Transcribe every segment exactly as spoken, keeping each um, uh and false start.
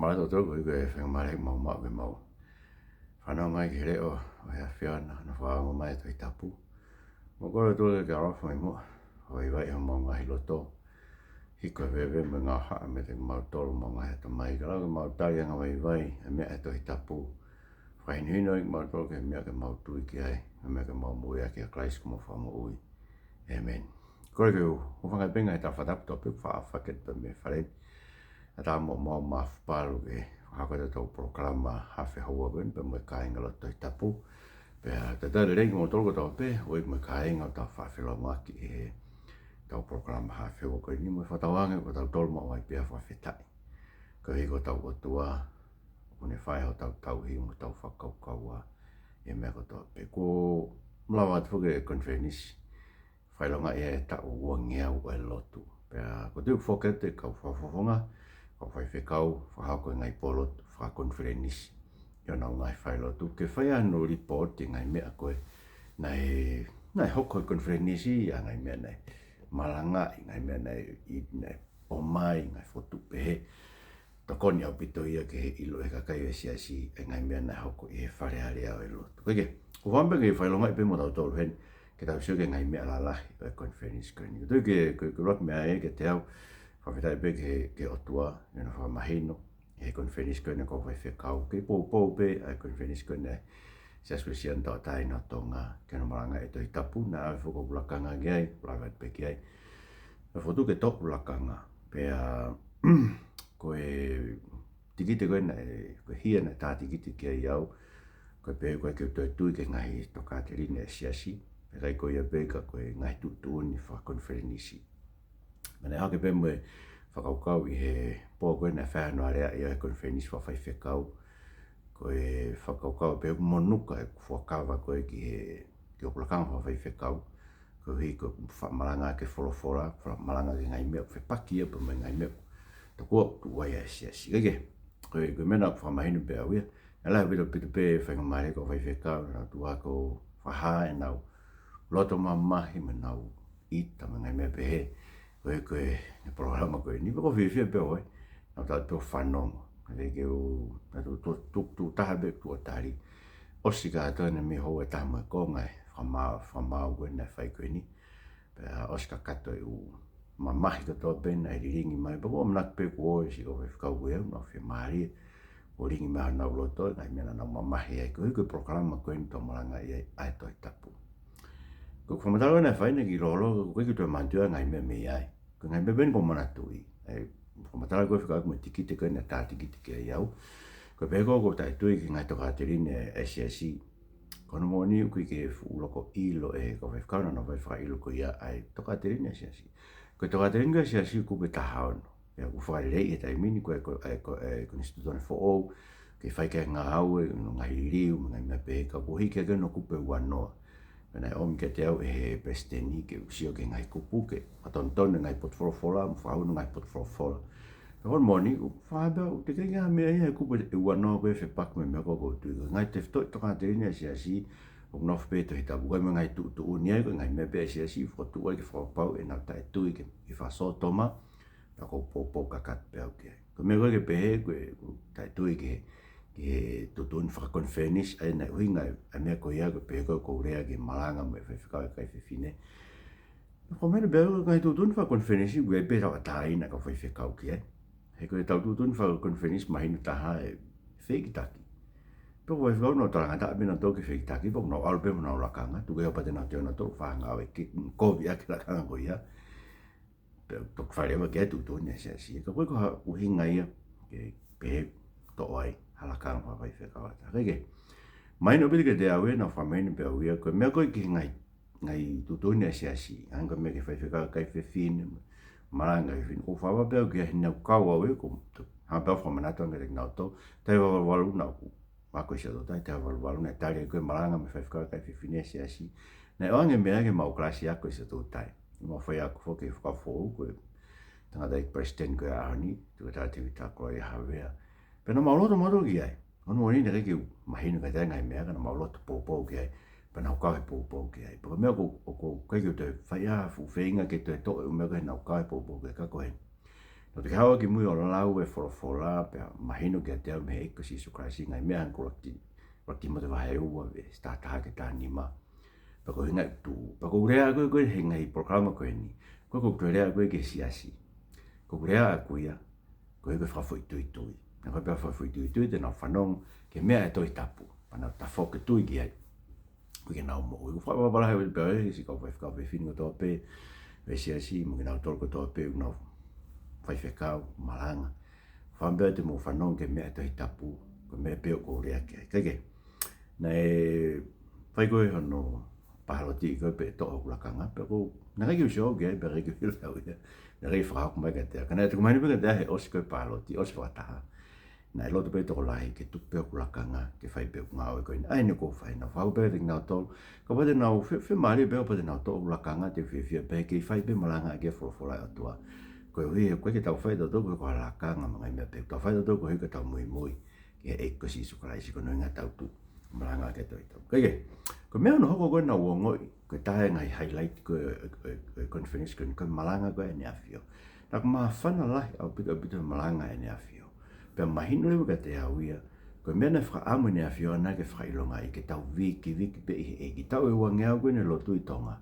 Mālō ʻaupito, ko e faingamālie ʻoku mau maʻu ke mau fanongo ai ki he leʻo ʻo e ʻAfiona, ʻo fakaongo mai e Tohi Tapu. Mau kole atu ke ke ʻaloʻofa mai muʻa ʻo vaivai homau ngaahi loto, hiko e veve mo e ngaahi haʻa meiate kimautolu mo e ngaahi ʻatamai, kae lava ke mau tali ʻa e ngaahi vaivai ʻa e meʻa ʻa e Tohi Tapu. Fakahinohino ʻa kimautolu ki he meʻa ke mau tui ki ai, ʻa e meʻa ke mau moʻui ʻaki ʻa Kalaisi ko homau Fakamoʻui. ʻĒmeni. Kole ke u hūfanga pē he ngaahi tala fakatapu kotoa pē, faʻa fakatapu pē mei he fale ni. ʻA ia ʻoku mau mafapalu ke fakahoko atu ʻetau polokalama haafe houa ko eni pea mo e kāinga lotu Tohi Tapu. Pea talitali lelei kimoutolu kotoa pē, ʻoku ʻi ai mo e kāinga ʻoku tau faʻa felōngoaki ʻi heʻetau polokalama haafe houa ko eni, mo e fakatauange ʻoku tau tolu maʻu ai pē ʻa e fakafetaʻi. Koeʻuhi ko hotau ʻOtua, ʻoku ne fai hotau tauhi mo hotau fakakaukau ʻi he meʻa kotoa pē. Kuo lava atu foki e konifelenisi fakaʻilonga ʻi he taʻu uangeau ʻo e lotu. Pea ʻoku ou tui ʻoku foki atu e kau fakafofonga, kau faifekau, fakahoko e ngaahi pō lotu fakakonifelenisi ʻi honau ngaahi failotu, ke fai ʻenau lipooti e ngaahi meʻa ko ē naʻe, naʻe hoko he konifelenisi, ʻa e ngaahi meʻa naʻe malangaʻi, ngaahi meʻa naʻe, ʻi, naʻe ʻomai, ngaahi fokotuʻu pehē. Tokoni ʻaupito ia ke ʻilo ʻe he kakai ʻo e siasi e ngaahi meʻa naʻe hoko ʻi he Fale Alea ʻo e lotu. Kae kehe, ʻoku ou fakaʻamu pē ke fakaʻilongaʻi pē mo tautolu heni, ke tau sio ki he ngaahi meʻa lalahi ʻo e konifelenisi ko eni. Ko e tui ke, ke, ke ʻuluaki meʻa ia kiate au, fakafetaʻi pē ki he, ki he ʻOtua, ʻi hono fakamahino ʻe he konifelenisi ko eni ʻa e kau faifekau, ke poupou pē ʻa e konifelenisi ko eni ʻa e Siasi Uēsiliana Tauʻatāina ʻo Tonga, ki hono malangaʻi e Tohi Tapu, naʻe ʻave foki hoku lakanga ki ai, lave atu pē ki ai. Naʻe fokotuʻu ke toʻo hoku lakanga. Pea, ko e tikite ko ē naʻe, ko e hia naʻe tā tikite ki ai au, ko e pehē ʻoku ʻikai ke u toe tui ki he ngaahi tokāteline ʻa e siasi, pea ʻikai ko ia pē ka ko e ngaahi tuʻutuʻuni fakakonifelenisi. Pea naʻe hake pē mo e fakakaukau ʻi he pō ko ē naʻe fai ai hono aleaʻi ʻo e konifelenisi fakafaifekau, ko e fakakaukau pē ʻoku monuka ʻeku fuakava ko ē ki he, ki hoku lakanga fakafaifekau, koeʻuhi ko ʻeku faʻa malanga ʻaki e folofola, faʻa malanga ʻaki e ngaahi meʻa ʻoku fepaki ia pea mo e ngaahi meʻa ʻoku tokua ʻoku tuʻu ai ʻa e siasi. Kae kehe, ko e, ko e meʻa naʻe fakamahino pē ʻe au ia, naʻe lahi ʻaupito pē e faingamālie ʻa e kau faifekau, naʻa nau tuku hake ʻo fakahā ʻenau loto mamahi mo ʻenau ʻita mo e ngaahi meʻa pehē. Ko e, ko e, e polokalama ko eni, pea ʻoku ou fiefia pē au ai, naʻa tau toe fanongo. Kae kehe, naʻa tau toe, toe, toe tuʻu taha pē tuʻo tali. ʻOsi kātoa eni mei he houa ʻe taha mo e konga e fakamaau, fakamaau ko ē naʻe fai ko eni. Pea ʻosi kakato e ʻū mamahi kotoa pē naʻe lilingi mai, pea ʻoku ou ʻamanaki pē kuo ʻosi ʻo e faifekau ko ia, nau fiemālie, kuo lilingi mai honau loto e ngaahi meʻa naʻa nau mamahi ai, koeʻuhi ko e polokalama ko eni ʻoku tau malangaʻi ai ʻa e Tohi Tapu. Ko e fakamatala naʻe fai naʻe kiʻi lōloa, ʻoku ʻikai ke u toe manatuʻi ʻa e ngaahi meʻa mei ai. Ko e ngaahi meʻa pē eni ʻoku ou manatuʻi. ʻA e fakamatala ko ē fekauʻaki mo e tikite ko ē naʻe tā tikite ki ai au. Ko e pehē ko ē ʻoku ou taʻetui ki he ngaahi tokāteline ʻa e siasi. Ko hono moʻoni ʻoku ʻikai ke fuʻu loko ʻilo ʻe he kau faifekau naʻa nau fai fakaʻilo ko ia ʻa e tokāteline ʻa e siasi. Ko e tokāteline ko ē ʻa e siasi kupu ʻe taha ono. Pea kuo fakaleleiʻi he taimi ni ko e, ko e, ko e, ko e konisitūtone foʻou, ke fai ki ai e ngāue, ngaahi liliu, mo e ngaahi meʻa pehē, ka kuo hiki hake hono kupu ʻe uanoa. Pea naʻe ʻomi kiate au ʻe he palesiteni ke u sio ki he ngaahi kupu, ke fakatonutonu e ngaahi potufolofola, mo fakahū e ngaahi potufolofola. Pea ko hono moʻoni, ʻoku ou fakahā pē au, teʻeki ai ke ʻi ai ha meʻa ia he kupu ʻe uanoa ko ē ʻe fepaki mo e meʻa ko ē ʻoku ou tui. Ko e ngaahi tefitoʻi tokāteline ʻa e siasi, ʻoku nofo pē he Tohi Tapu, ko e meʻa ngaahi tuʻutuʻuni ai, ko e ngaahi meʻa pē ʻa e siasi, fokotuʻu ai ke fakapapauʻi ʻenau taʻetui ki he, ki he fakasōtoma, pea ʻoku ou poupou kakato pē au ki ai. Ko e meʻa ko ē ke pehē, ko e, ʻoku ou taʻetui ki he, ki he tuʻutuʻuni fakakonifelenisi, ʻa ia naʻe ʻuhinga ʻa e meʻa ko ia, ko e pehē ko ē ʻoku ou lea ki he malanga mo e faifekau ʻa e kakai fefine. Ko e meʻa pē ʻoku ngaahi tuʻutuʻuni fakakonifelenisi, ʻoku ʻi ai pē ʻetau ʻatāina ʻa e kau faifekau ki ai. He ko ʻetau tuʻutuʻuni fakakonifelenisi mahino taha e fehikitaki. Pea ko e faifekau naʻa nau talangataʻa pē nautolu ki he fehikitaki, pea ʻoku nau ʻalu pē mo honau lakanga, tuku ia pea te nau toe nau tolu fāngau e ki, kovi ʻaki e lakanga ko ia. Pea toki fai leva ki ai e tuʻutuʻuni ʻa e siasi. Ka ʻoku ʻikai ko ha ʻuhinga ia ke pehē toʻo ai ha lakanga fakafaifekau ʻa ha taha. Kae kehe, mahino ʻaupito kiate au ʻa e naʻe fakamahino pē ʻe au ia, ko e meʻa ko ē ki he ngaahi, ngaahi tuʻutuʻuni ʻa e siasi, hangē ko e meʻa ki he faifekau ʻa e kakai fefine, malanga ʻa e kakai fefine, ʻoku ou fakapapau pē au ki ai he naʻa ku kau au ē, ʻoku ou hanga pē au ʻo fakamanatu ange kiate kinautolu, taha hiva valu valu naʻa ku ako ʻi Siaʻatoutai, taha hiva valu valu naʻe tali ai ko ē e malanga mo e faifekau ʻa e kakai fefine ʻa e siasi. Naʻe ʻoange e meʻa ia ki heʻemau kalasi ako ʻi Siaʻatoutai. Mo e faiako foki ʻo e fakafoʻou ko e tangataʻeiki palesiteni ko ē ʻo e ʻaho ni, Toketā Tēvita Koloaʻia Havea. Pea naʻa mau loto mautolu ki ai. Ko hono moʻoni naʻe ʻikai ke u mahino kiate au e ngaahi meʻa, ka naʻa mau loto poupou ki ai. Pea naʻa ku kau he poupou ki ai. Pea ko e meʻa ʻoku, ʻoku, ʻoku ʻikai ke u toe fai ha fuʻu feinga ke toe toʻo e ʻū meʻa ko ē he naʻa ku kau he poupou ki ai, ka ko e Naʻa ku toki haʻu ki mui ʻo lau e folofola, pea mahino kiate au mei he ʻEiki ko Sīsū Kalaisi, ngaahi meʻa hangē ko ʻUluaki, ʻUluaki Tīmote vahe ua, veesi taha taha ki he taha nima. Pea ko e ʻuhinga ia ʻoku tuʻu. Pea ʻoku ou lea ʻaʻaku ia ko ē he ngaahi polokalama ko eni, ʻoku ou toe lea ʻaʻaku ia ki he siasi. ʻOku ou lea ʻaʻaku ia, ko e ʻuhi ko e fakafoʻituitui. Naʻa ko e pē fakafoʻituitui te nau fanongo ki he meʻa ʻa e Tohi Tapu, pea nau tafoki tui ki ai, koeʻuhi ke nau moʻui. ʻOku ou fakapapau lahi ʻaupito pē ʻa e siʻi kau faifekau fefine kotoa pē ʻo e siasi, mo kinautolu kotoa pē ʻoku nau faifekau, malanga. Fakapapau te mou fanongo ki he meʻa ʻa e Tohi Tapu, ko e meʻa pē ʻoku ou lea ki ai. Kae kehe, naʻe fai ko ē hono pāloti ko ē pē ʻo toʻo hoku lakanga, pea ʻoku, naʻe ʻikai ke u sio au ki ai, pea ʻikai ke u ʻilo au ia. Naʻe ʻikai fakahoko mai kiate au. Ka naʻe tuku mai pē kiate au he ʻosi ko ē pāloti, ʻosi fakataha, naʻe loto pē tokolahi ke tuku pē hoku lakanga ke fai pē ʻeku ngāue ko eni. ʻA ia naʻe ʻikai ke u fai, naʻa ku fakahoko pē kiate kinautolu, kapau te nau fie, fiemālie pē kapau te nau toʻo hoku lakanga, te u fiefia pē he kei fai pē malanga ʻaki e folofola ʻa e ʻOtua. Koeʻuhi he ʻoku ʻikai ke tau fai ʻe tautolu ko e ko ha lakanga mo e ngaahi meʻa pehē. Tau fai ʻe tautolu koeʻuhi ke tau muimui ki he ʻEiki ko Sīsū Kalaisi, ko hono ʻuhinga ʻetau tuʻu ʻo malanga ʻaki e Tohi Tapu. Kae kehe, ko e meʻa hono hoko ko ē naʻa ku ongoʻi, ko e taha e ngaahi highlight ko ē ʻo e, ʻo e, ʻo e conference ko eni, ko e malanga ko ē ʻa ʻEne ʻAfio. Naʻa ku māfana lahi ʻaupito, ʻaupito he malanga ʻa ʻEne ʻAfio. Pea mahino leva kiate au ia, ko e meʻa naʻe fakaʻamu ʻEne ʻAfio ʻaʻana ke fakaʻilongaʻi, ke tau vikiviki pē ʻi he ʻEiki. Taʻu ʻe uangeau ko ē naʻe lotu ʻi Tonga,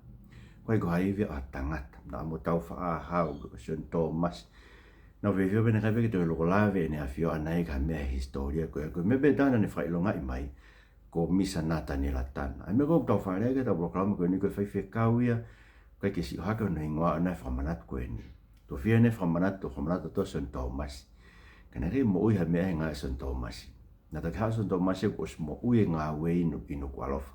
ʻikai ko ha ivi ia ʻo ha tangata. Naʻa mo Tāufaʻāhau, ko Sione Tōmasi. Naʻa ku fiefia pē naʻe ʻikai pē ke toe loko lave ʻEne ʻAfio ʻaʻana ia ki ha meʻa he hisitōlia ko ē. Ko e meʻa pē taha naʻa ne fakaʻilongaʻi mai, ko Misa Nataniela Tana. ʻA ia meʻa ʻoku tau fakalea ki ai ʻetau polokalama ko eni, ko e faifekau ia, ʻikai ke siʻi ʻohake hono hingoa ʻaʻana he fakamanatu ko eni. Tofiʻa ʻene fakamanatu, fakamanatu ʻa Sione Tōmasi. Ka naʻe ʻikai moʻui ha meʻa he ngāue ʻa Sione Tōmasi. Naʻe toki haʻu ʻa Sione Tōmasi kuo ʻosi moʻui e ngāue ʻi Nu-, ʻi Nukuʻalofa.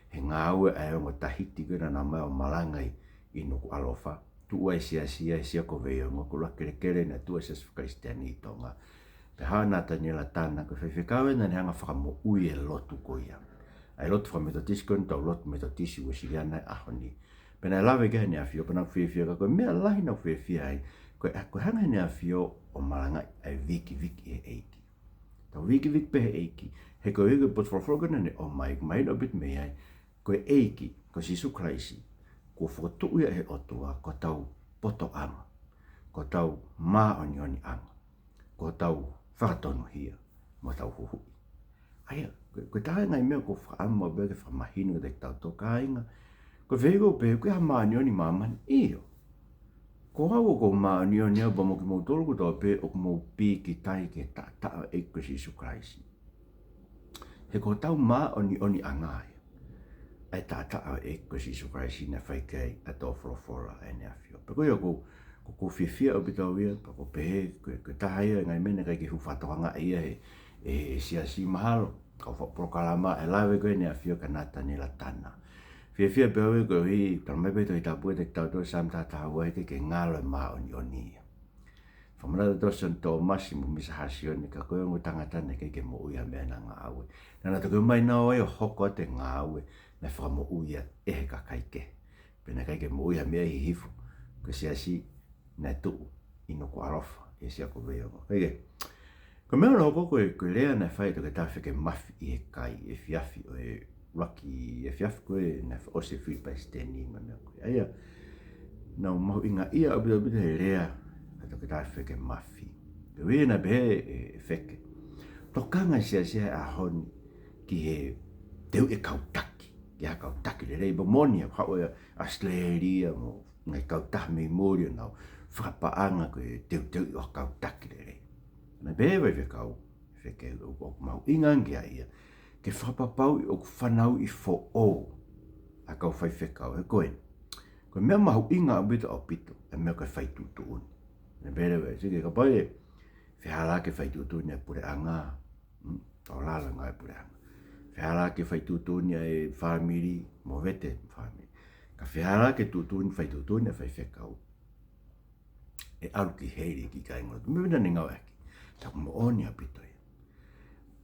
He ngāue ʻa e ongo Tahiti ko ē naʻa nau ō mai ʻo malanga ʻi, ʻi Nukuʻalofa. Tuʻu ai e siasi ia he Sia ko Veiongo, ko e ʻuluaki kelekele naʻe tuʻu ai e siasi faka-Kalisitiane ʻi Tonga. Pea haʻu ʻa Nataniela Tana, ko e faifekau ē naʻa ne hanga ʻo fakamoʻui e lotu ko ia. ʻA e lotu faka-Metotisi ko eni, tau lotu Metotisi Uēsiliana he ʻaho ni. Pea naʻe lave ki ai ʻEne ʻAfio, pea naʻa ku fiefia, ka ko e meʻa lahi naʻa ku fiefia ai, ko e, ko e hanga ʻEne ʻAfio ʻo malangaʻi ʻa e vikiviki he ʻEiki. Tau vikiviki pē he ʻEiki. He ko e, ko e potu folofola ko ē naʻa ne ʻomai, ʻoku mahino ʻaupito mei ai, ko e ʻEiki ko Sīsū Kalaisi, kuo fokotuʻu ia ʻe he ʻOtua ko hotau potoʻanga, ko hotau māʻoniʻoniʻanga, ko hotau fakatonuhia, mo hotau huhuʻi. ʻA ia, ko e, ko e taha e ngaahi meʻa ʻoku ou fakaʻamu pē ke fakamahino kiate kitautolu kāinga. Ko e fehuʻi ʻoku pehē, ʻoku ʻi ai ha māʻoniʻoni ʻi māmani? ʻIo. Ko au ʻoku ou māʻoniʻoni au pea mo kimoutolu kotoa pē ʻoku mou pīkitai ki he taʻataʻa ʻo e ʻEiki ko Sīsū Kalaisi. He ko hotau māʻoniʻoniʻanga ia ʻa e taʻataʻa ʻo e ʻEiki ko Sīsū Kalaisi naʻe fai ki ai ʻa e tō folofola ʻa ʻEne ʻAfio. Pea ko ia ʻoku, ʻoku ou fiefia ʻaupito au ia, pea ʻoku ou pehē, ko e, ko e taha ia e ngaahi meʻa naʻe ʻikai ke hū fakatokangaʻi ia he, he, he siasi mahalo. Kau faʻu polokalama ʻe lave ko ē ʻEne ʻAfio kia Nataniela Tana. Fiefia pē au ia koeʻuhi, talamai pē ʻe he Tohi Tapu kiate kitautolu Saame taha taha ua, heʻikai ke ngalo e māʻoniʻoni ia. Fakamanatu ʻa Sione Tōmasi mo Misa Hasione, ka ko e ongo tangata naʻe ʻikai ke moʻui ha meʻa naʻa ne ngāue. Naʻa na toki ō mai naua ia ʻo hoko atu e ngāue naʻe fakamoʻui ia ʻe he kakai kehe. Pea naʻe ʻikai ke moʻui ha meʻa ʻi Hihifo, ko e siasi naʻe tuʻu ʻi Nukuʻalofa, ʻi he Sia ko Veiongo. Kae kehe, ko e meʻa hono hoko ko e, ko e lea naʻe fai ʻe Toketā Feke Mafi ʻi he kai, efiafi ʻo e ʻuluaki, efiafi ko ē naʻe ʻosi e fili palesiteni mo e meʻa ko ē. ʻA ia, naʻa ku mahuʻingaʻia ʻaupito, ʻaupito he lea ʻa Toketā Feke Mafi. Koeʻuhi naʻe pehē ʻe, ʻe Feke, tokanga e siasi he ʻaho ni ki he teuʻi e kau taki, ki ha kau taki lelei, pea moʻoni ʻoku haʻu ʻa ʻAositelēlia mo e ngaahi kautaha mei muli ʻo nau fakapaʻanga ko e teuteuʻi ʻo ha kau taki lelei. Naʻe pehē ʻe he faifekau, Feke, ʻoku, ʻoku mahuʻinga ange ia ke fakapapauʻi ʻoku fanauʻi foʻou ʻa e kau faifekau, he ko e, ko e meʻa mahuʻinga ʻaupito, ʻaupito e meʻa ko e fai tuʻutuʻuni. Naʻe pehē leva ʻe Feke, kapau ʻe fehālaaki e fai tuʻutuʻuni ʻa e puleʻanga, mm, ʻo lalo e ngāue ʻa e puleʻanga. Fehālaaki e fai tuʻutuʻuni ʻa e fāmili, movete e fāmili. Ka fehālaaki e tuʻutuʻuni, fai tuʻutuʻuni ʻa e faifekau, ʻe ʻalu ki heli e kiʻi kāinga lotu. Meʻa naʻa ne ngāueʻaki. Ka ʻoku moʻoni ʻaupito ia.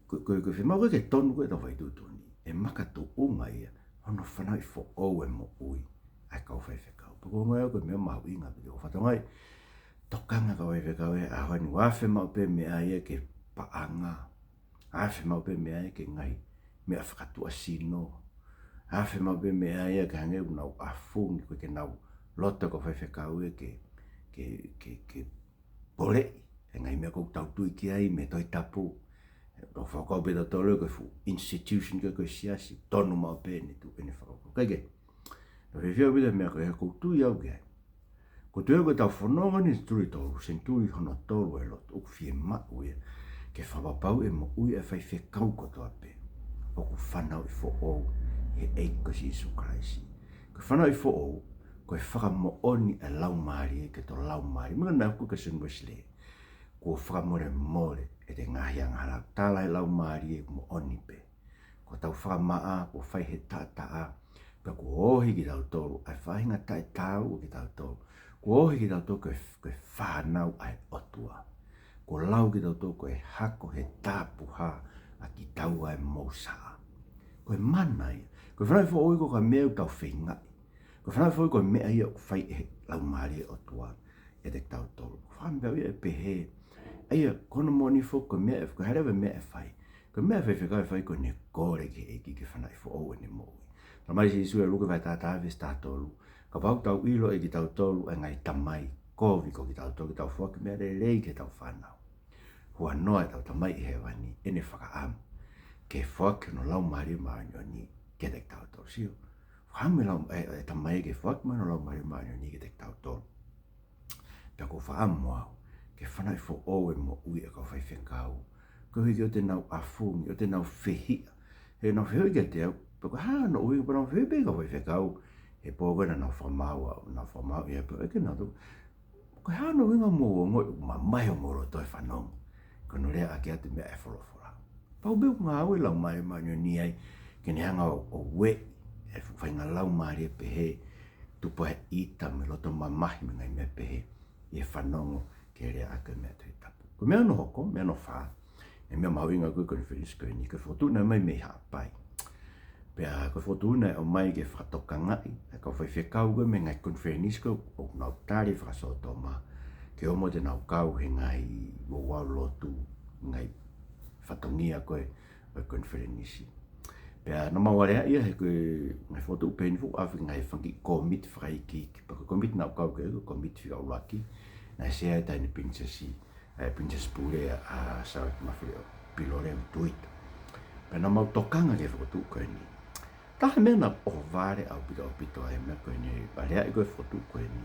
Ko, ko, ko e fiemaʻu ko ē ke tonu ko ē ʻetau fai tuʻutuʻuni, ʻe makatuʻunga ia hono fanauʻi foʻou e moʻui ʻa e kau faifekau. Pea ʻoku ou ongoʻi au ko e meʻa mahuʻinga ʻaupito. ʻOku fatongia e tokanga e kau faifekau he ʻaho ni, ʻoku ʻi ai e fiemaʻu pē meʻa ia ke paʻanga. ʻI ai e fiemaʻu pē meʻa ia ke ngaahi meʻa fakatuʻasino. ʻI ai e fiemaʻu pē meʻa ia ke hangē ʻoku nau ʻafungi, ko e ke nau loto e kau faifekau ia ke, ke, ke, ke ʻoleʻi e ngaahi meʻa ʻoku tau tui ki ai mei he Tohi Tapu. Tau fakakaukau pē tautolu ko e fuʻu institution ko e, ko e siasi, tonu maʻu pē ʻene tuʻu ʻene fakakaukau. Kae kehe, naʻe fiefia ʻaupito he meʻa ko ē, he ʻoku ou tui au ki ai. ʻOku ou tui au ko ʻetau fononga ni, senituli tolu, senituli hono tolu e lotu, ʻoku fiemaʻu ia ke fakapapauʻi e moʻui ʻa e faifekau kotoa pē ʻoku fanauʻi foʻou ʻi he ʻEiki ko Sīsū Kalaisi. Ko e fanauʻi foʻou, ko e fakamoʻoni ʻa e Laumālie ki hoto laumālie. Meʻa naʻe ʻoku ke sunu Wesley, kuo fakamolemole ʻete ngaahi angahala, tala ʻe he Laumālie moʻoni pē. Ko hotau fakamaʻa kuo fai he taʻataʻa, pea kuo ohi kitautolu ʻa e faʻahinga taʻetaau kitautolu. Kuo ohi kitautolu ko e, ko e fānau ʻa e ʻOtua. Kuo lau kitautolu ko e hako he tāpuhā ʻa kitaua ʻa e Mōsaʻa. Ko e mana ia. Ko e fanauʻi foʻou ko e meʻa ʻoku tau feingaʻi. Ko e fanauʻi foʻou ko e meʻa ia ʻoku fai ʻe he Laumālie ʻo e ʻOtua ʻiate kitautolu. Fāmili ia ʻe pehē. ʻA ia, ko hono moʻoni foki ko e meʻa, ko e hā leva e meʻa ʻe fai? Ko e meʻa ʻa e faifekau ʻe fai ko ʻene kole ki he ʻEiki ke fanauʻi foʻou ʻene moʻui. Talamai ʻe Sīsū ʻi Luke vahe taha taha veesi taha tolu: Kapau ʻoku tau ʻilo ʻe kitautolu ʻa e ngaahi tamai kovi ko kitautolu ke tau foaki meʻa lelei ki heʻetau fānau, huanoa ʻetau Tamai ʻi Hēvani ʻene fakaʻamu ke foaki hono Laumālie Māʻoniʻoni kiate kitautolu. Sio, fakaʻamu e lau-, e, e Tamai ke foaki mai hono Laumālie Māʻoniʻoni kiate kitautolu. Pea ʻoku ou fakaʻamu au ke fanauʻi foʻou e moʻui ʻa e kau faifekau, koeʻuhi ke ʻoua te nau ʻafungi, ʻoua te nau fehiʻa. He nau fehuʻi kiate au, pe ko e hā hono ʻuhinga, pea nau fehuʻi pē kau faifekau he pō ko ē naʻa nau fakamaau au, nau fakamaau ia pē, ʻeke nautolu, ko e hā hono ʻuhinga ʻoku mou ongoʻi ʻoku mamahi homou loto he fanongo ko hono lea ʻaki atu e meʻa ʻa e folofola? Pau pē ʻoku ngāue e Laumālie Māʻoniʻoni ai ke ne hanga ʻo, ʻo ueʻi e fuʻu faʻahinga laumālie pehē, tupu ai e ʻita mo e loto mamahi mo e ngaahi meʻa pehē ʻi he fanongo ki he lea ʻaki e meʻa Tohi Tapu. Ko e meʻa hono hoko, meʻa hono fā, e meʻa mahuʻinga ko ē ʻo e konifelenisi ko eni, ko e fokotuʻu naʻe ʻomai mei Haʻapai. Pea ko e fokotuʻu naʻe ʻomai ke fakatokangaʻi ʻa e kau faifekau ko ē mei he ngaahi konifelenisi ko ē ʻoku nau tali e fakasōtoma, ke ʻoua te nau kau he ngaahi ouau lotu, ngaahi fatongia ko ē ʻo e konifelenisi. Pea naʻa mau aleaʻi ia he ko e ngaahi fokotuʻu pehē ni foki ʻoku ʻi ai e ngaahi fanga kiʻi kōmiti fakaikiiki. Pea ko e kōmiti naʻa ku kau ki ai ko e kōmiti fika ʻuluaki, naʻe sea ai ʻa e Taʻahine Pilinisesi, ʻa e Pilinisesi Pule ʻa Sālote Mafileʻo Pilolevu Tuita. Pea naʻa mau tokanga ki he fokotuʻu ko eni. Taha e meʻa naʻa ku ʻohovale ʻaupito ʻaupito ai he meʻa ko eni, aleaʻi ko ē e fokotuʻu ko eni,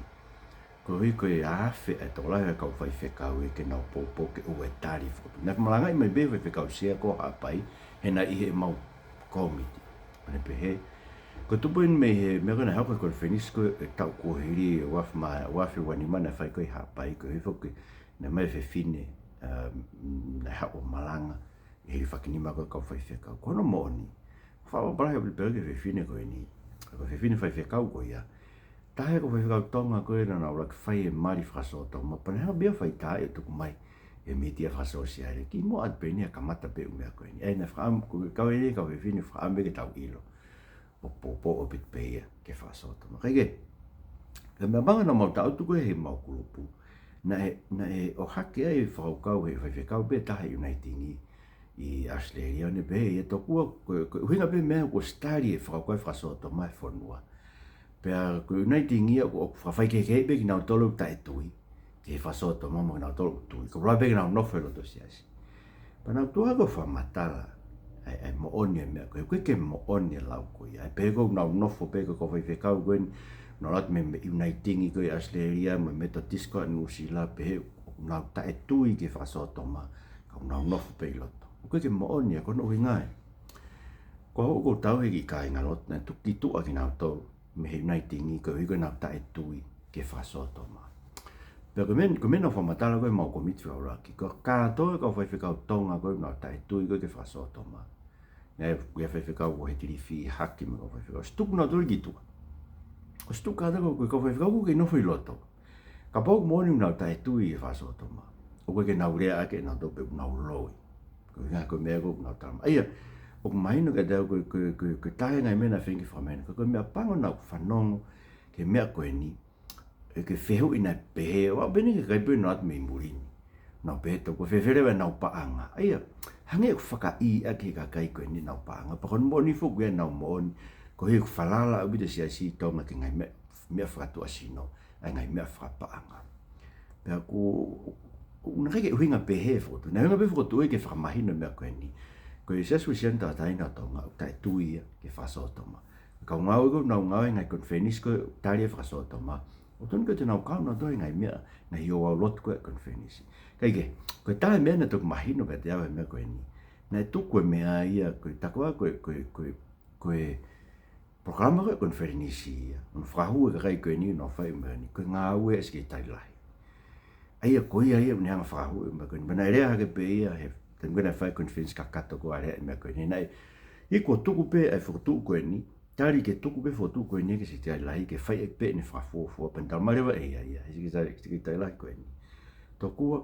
koeʻuhi ko e afe e tokolahi e kau faifekau ia ke nau poupou ke ʻoua ʻe tali e fokotuʻu. Naʻe malangaʻi mai pē ʻe he faifekau sea ko Haʻapai, he naʻe ʻi heʻemau kōmiti. Pea ne pehē, ko e tupu eni mei he meʻa ko ē naʻe hoko he konifelenisi ko ē taʻu kuo hili, ua afe mā, ua afe ua nima naʻe fai ko ē ʻi Haʻapai, koeʻuhi foki naʻe ʻomai e fefine, um, naʻe haʻu ʻo malanga ʻi he hilifakinima ko ē e kau faifekau. Ko hono moʻoni, fakapapālangi ʻaupito pē ki he fefine ko eni, ko e fefine faifekau ko ia, taha e kau faifekau Tonga ko ē naʻa nau ʻuluaki fai e mali fakasōtoma, pea naʻe hanga pē ia ʻo faitaaʻi ʻo tuku mai he mītia fakasōsiale. Kimuʻa atu pē eni ʻa e kamata pē ʻū meʻa ko eni. ʻA ia naʻe fakaʻamu, ko e kau eni e kau fefine fakaʻamu ke tau ʻilo ʻo poupou ʻaupito pē ia ki he fakasōtoma. Kae kehe, ko e meʻa mahuʻinga naʻa mau tangutu ko ē heʻemau kulupu, naʻe, naʻe ʻohake ai e fakakaukau ʻe he faifekau pē taha ʻi ʻUnaitingi ʻi ʻAositelēlia, ʻo ne pehē ia, tokua ko e, ko e ʻuhinga pē e meʻa kuo ʻosi tali e fakakaukau e fakasōtoma he fonua. Pea ko ʻUnaitingi ia ʻoku, ʻoku fakafaikehekeheʻi pē kinautolu ʻoku taʻetui ki he fakasōtoma mo kinautolu ʻoku tui. Ko e ʻuluaki pē ke nau nofo he loto siasi. Pea naʻa ku tuʻu hake ʻo fakamatala ʻa e, ʻa e moʻoni e meʻa ko ē, ʻoku ʻikai ke moʻoni e lau ko ia. ʻA e pehē ko ē ʻoku nau nofo pē ko e kau faifekau ko eni, nau ʻalu atu mei, mei ʻUnaitingi ko ē ʻi ʻAositelēlia mo e Metotisi ko ē ʻa Nuʻusila, pehē ʻoku nau taʻetui ki he fakasōtoma, ka ʻoku nau nofo pē ʻi loto. ʻOku ʻikai ke moʻoni ia. Ko hono ʻuhinga ia, ko au ʻoku ou tauhi e kiʻi kāingalotu naʻe tuku ki tuʻa kinautolu mei he ʻUnaitingi koeʻuhi ko ʻenau taʻetui ki he fakasōtoma. Pea ko e meʻa, ko e meʻa naʻa ku fakamatala ko ē heʻemau kōmiti fika ʻuluaki, ko e kātoa e kau faifekau Tonga ko ē ʻoku nau taʻetui ko ē ki he fakasōtoma, naʻe ʻi ai e faifekau ko Hetilifi Haki mo e kau faifekau, ʻosi tuku nautolu ki tuʻa. ʻOsi tuku kātoa, ko e kau faifekau ʻoku kei nofo ʻi loto. Kapau ʻoku moʻoni ʻoku nau taʻetui ki he fakasōtoma, ʻoku ʻikai ke nau lea ʻaki ʻe nautolu pe ʻoku nau loi. Ko e ʻuhinga ko e meʻa ko ē ʻoku nau tala mai. ʻA ia, ʻoku mahino kiate au ko e, ko e, ko e, ko e taha e ngaahi meʻa naʻe feinga ke fakamahino. Ka ko e meʻa pango naʻa ku fanongo ki he meʻa ko eni, ʻi he fehuʻi naʻe pehē, ʻo aʻu pē eni ki he kakai pē naʻe ō atu mei muli ni. Nau pehē, tokua fēfē leva ʻenau paʻanga? ʻA ia, hangē ʻoku fakaʻī ʻaki ʻe he kakai ko eni ʻenau paʻanga. Pea ko hono moʻoni foki ʻoku ʻi ai ʻenau moʻoni, koeʻuhi ʻoku falala ʻaupito e siasi Tonga ki he ngaahi meʻa, meʻa fakatuʻasino, ʻa e ngaahi meʻa fakapaʻanga. Pea ʻoku, ʻoku ʻikai ke ʻuhinga pehē e fokotuʻu. Naʻe ʻuhinga pē fokotuʻu ia ke fakamahino e meʻa ko eni. Ko e Siasi Uēsiliana Tauʻatāina ʻo Tonga ʻoku taʻetui ia ki he fakasōtoma. Kau ngāue ko ē ʻoku nau ngāue he ngaahi konifelenisi ko ē ʻoku tali e fakasōtoma, ʻoku tonu ke ʻoua te nau kau nautolu he ngaahi meʻa, ngaahi ouau lotu ko ē ʻa e konifelenisi. Kae kehe, ko e taha e meʻa naʻe toki mahino kiate au he meʻa ko eni. Naʻe tuku e meʻa ia ko e takoa ko e, ko e, ko e, ko e polokalama ko ē ʻa e konifelenisi ia. ʻO nau fakahū e kakai ko eni, ʻo nau fai e meʻa ni, ko e ngāue ʻa e Sekelitali Lahi. ʻA ia ko ia ia ʻoku ne hanga ʻo fakahū e meʻa ko eni. Pea naʻe lea hake pē ia he taimi ko ē naʻe fai e konifelenisi kakato ko ē ʻo lea e meʻa ko eni. Naʻe, ʻi he kuo tuku pē ʻa e fokotuʻu ko eni, tali ke tuku pē e fokotuʻu ko eni ki he Sekelitali Lahi ke fai ʻaki pē ʻene fakafuofua, pea ne talamai leva ʻe ia ia, he Sekelitali, Sekelitali Lahi ko eni. Tokua,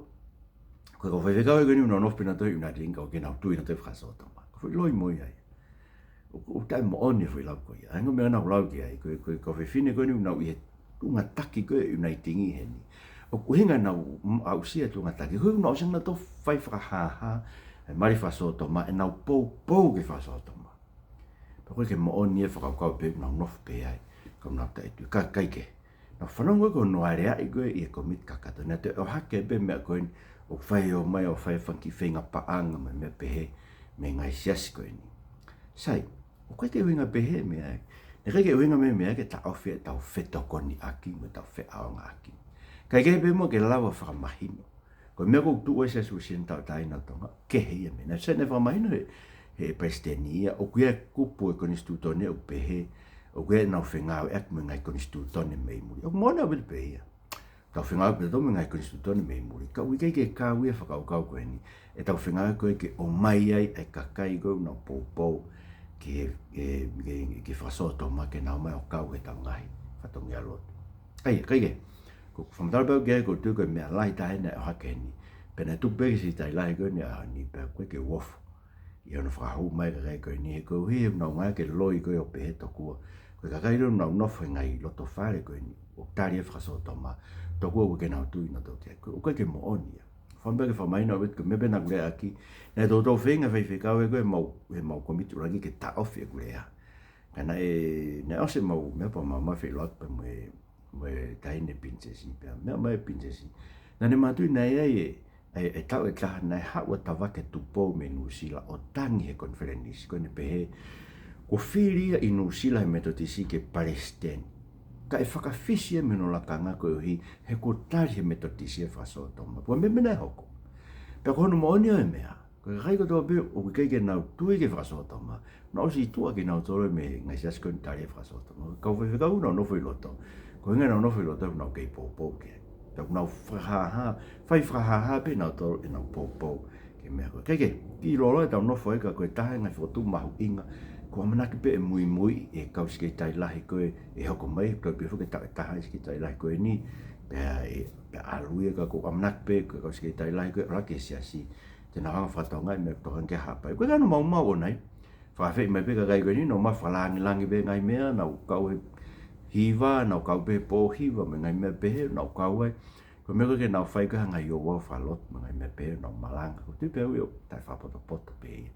ko e kau faifekau ko eni ʻoku nau nofo pē nautolu ʻi he United Kingdom, ka ʻoku ʻikai ke nau tui nautolu he fakasōtoma. Ko e foʻi loi mo ia ia. ʻOku, ʻoku taʻemoʻoni e foʻi lau ko ia. ʻA ia ko e meʻa naʻa ku lau ki ai, ko e, ko e kau fefine ko eni ʻoku nau ʻi he tuʻunga taki ko ē ʻo e United Kingdom heni. ʻOku ʻuhinga naʻa nau aʻusia e tuʻunga taki, ko ē ʻoku nau ʻosi nautolu fai fakahāhā e mali fakasōtoma, ʻenau poupou ki he fakasōtoma. Pea ʻoku ʻikai ke moʻoni e fakakaukau pē ʻoku nau nofo pē ai, ka ʻoku nau taʻetui, ka ʻikai ke. Naʻa ku fanongo ko hono aleaʻi ko ē ʻi he kōmiti kakato. Naʻe toe ʻohake pē meʻa ko eni, ʻo fai ʻo mai ʻo fai e fanga kiʻi feinga paʻanga mo e meʻa pehē mei he ngaahi siasi ko eni. Sai, ʻoku ʻikai ke ʻuhinga pehē e meʻa ia. Naʻe ʻikai ke ʻuhinga mai e meʻa ia ke taʻofi ʻetau fetokoniʻaki mo ʻetau feʻaongaʻaki. Kae kehe pē muʻa ke lava fakamahino. Ko e meʻa ko ē ʻoku tuʻu ai e Siasi Uēsiliana Tauʻatāina ʻo Tonga, kehe ia mei ai. Naʻe sai naʻe fakamahino he, he palesiteni ia, ʻoku ʻi ai e kupu ʻo e konisitūtone ʻoku pehē, ʻoku ʻi ai ʻenau fengāueʻaki mo e ngaahi konisitūtone mei muli. ʻOku moʻoni ʻaupito pē ia. Tau fengāueʻaki pē tautolu mo e ngaahi konisitūtone mei muli. Ka ʻoku ʻikai ke kau ia e fakakaukau ko eni. ʻEtau fengāueʻaki ko ē ke ʻomai ai e kakai ko ē ʻoku nau poupou ki he, ki he, ki he, ki he fakasōtoma ke nau ō mai ʻo kau he ʻetau ngaahi fatongia lotu. ʻA ia, kae kehe, ʻoku ou fakamatala pē au ki ai, ʻoku ou tui ko e meʻa lahi taha eni naʻe ʻohake heni. Pea naʻe tuku pē ki he Sekelitali Lahi ko eni ʻa eni pea ʻoku ʻikai ke u ofo ʻi hono fakahū mai e kakai ko eni, he koeʻuhi he ʻoku nau ngāueʻaki e loi ko ē ʻo pehē tokua, ko e kakai loi ʻoku nau nofo he ngaahi loto fale ko eni ʻoku tali e fakasōtoma, tokua ʻoku ʻikai ke nau tui nautolu ki ai. Ko e, ʻoku ʻikai ke moʻoni ia. Fai pē ke fakamahino ʻaupito ko e meʻa pē naʻa ku leaʻaki. Naʻe toutou feinga e faifekau ko ē he mau, he mau kōmiti ʻuluaki ke taʻofi ʻeku lea. Ka naʻe, naʻe ʻosi e mau meʻa pea mau, mau feʻiloaki pē mo e, mo e taʻahine pilinisesi, pea meʻa mai e pilinisesi. Naʻa ne manatuʻi naʻe ʻi ai e, e, e taʻu ʻe taha naʻe haʻu ʻa Tavake Tupou mei Nuʻusila ʻo tangi he konifelenisi, ko ʻene pehē, kuo fili ia ʻi Nuʻusila he Metotisi ke palesiteni. Ka ʻe fakafisi ia mei hono lakanga koeʻuhi he kuo tali he Metotisi e fakasōtoma. Pea ko e meʻa naʻe hoko. Pea ko hono moʻoni ʻo e meʻa, ko e kakai kotoa pē ʻoku ʻikai ke nau tui ki he fakasōtoma, naʻe ʻosi tuʻa kinautolu mei he ngaahi siasi ko eni ʻoku tali e fakasōtoma. Kau faifekau ʻoku nau nofo ʻi loto. Ko e ʻuhinga ʻenau nofo ʻi loto ʻoku nau kei poupou ki ai. Pea ʻoku nau fakahāhā, fai fakahāhā pē nautolu ʻenau poupou ki he meʻa ko ē. Kae kehe, kiʻi lōloa ʻetau nofo ai ka ko e taha e ngaahi fokotuʻu mahuʻinga, ʻoku ʻamanaki pē ʻe muimui e kau Sekelitali Lahi ko ē ʻe hoko mai, ʻoku toe pē foki e taʻu ʻe taha e Sekelitali Lahi ko eni, pea ʻe, pea ʻalu ia ka ʻoku ʻamanaki pē ko e kau Sekelitali Lahi ko ē ʻo laka ki he siasi, te nau hanga ʻo fakatokangaʻi e meʻa ʻoku tokanga ki ai, hapai. Ko e kano maumau ʻona ia. Fakaafeʻi mai pē kakai ko eni, nau ō mai ʻo fakalāngilangi pē ngaahi meʻa, nau kau he hiva, nau kau pē he pō hiva, mo e ngaahi meʻa pehē, nau kau ai. Ko e meʻa ko ē ke nau fai ko e hanga ʻo ouau fakalotu, mo e ngaahi meʻa pehē, nau malanga. ʻOku ou tui pē au ia ʻoku taʻefakapotopoto pē ia.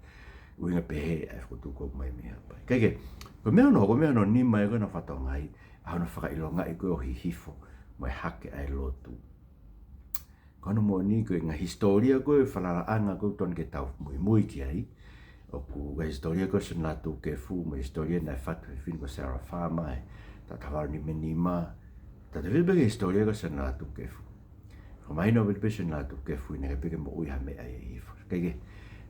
ʻUhinga pehē ʻa e fokotuʻu ko ē mai mei Haʻapai. Kae kehe, ko e meʻa hono, ko e meʻa hono nima ia ko ē naʻa ku fakatokangaʻi, ʻa hono fakaʻilongaʻi ko ē ʻo hihifo, mo e hake ʻa e lotu. Ko hono moʻoni ko e ngaahi hisitōlia ko ē, falalaʻanga ko ē ʻoku totonu ke tau muimui ki ai. ʻOku ngaahi hisitōlia ko ē ʻo Sione Lātūkefu, mo e hisitōlia naʻe fatu he fefine ko Sarah Farmer, he taʻu taha valu nima nima. Tatau pē ki he hisitōlia ko ē ʻo Sione Lātūkefu. Fakamahino ʻaupito pē ʻe Sione Lātūkefu ʻi he naʻe ʻikai pē ke moʻui ha meʻa ia ʻi he hihifo. Kae kehe,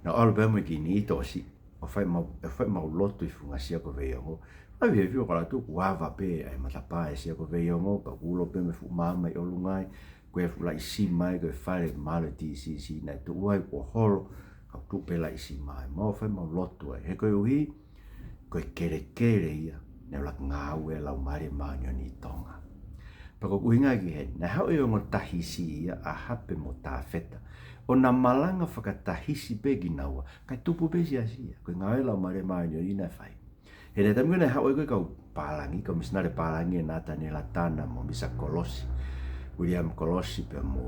naʻa ku ʻalu pē au mo e kiʻi niʻihi ʻo ʻosi ʻo fai ʻemau, ʻo fai ʻemau lotu ʻi he funga Sia ko Veiongo. ʻAi he fiu ka latu kuo ava pē ʻa e matapā ʻo e Sia ko Veiongo, pea kuo ulo pē mo e fuʻu maama ʻi ʻolunga ai, ko e fuʻu laʻi sima ia, ko e fale mālō e TCC naʻe tuʻu ai kuo holo, ka tuʻu pē laʻi sima ai. Mau fai ʻemau lotu ai. He koeʻuhi, ko e kelekele ia naʻe ʻuluaki ngāue ai e Laumālie Māʻoniʻoni ʻi Tonga. Pea ko ʻeku ʻuhinga ki heni, naʻe haʻu e ongo Tahisi ia, ʻa Hape mo Tāfeta, ʻo na malanga fakatahisi pē kinaua, kae tupu pē siasi ia. Ko e ngāue e Laumālie Māʻoniʻoni naʻe fai. He naʻe taimi ko ē naʻe haʻu ai ko ē e kau pālangi, kau misinale pālangi, e Nātaniela Tana mo Misa Kolosi, William Kolosi pea mo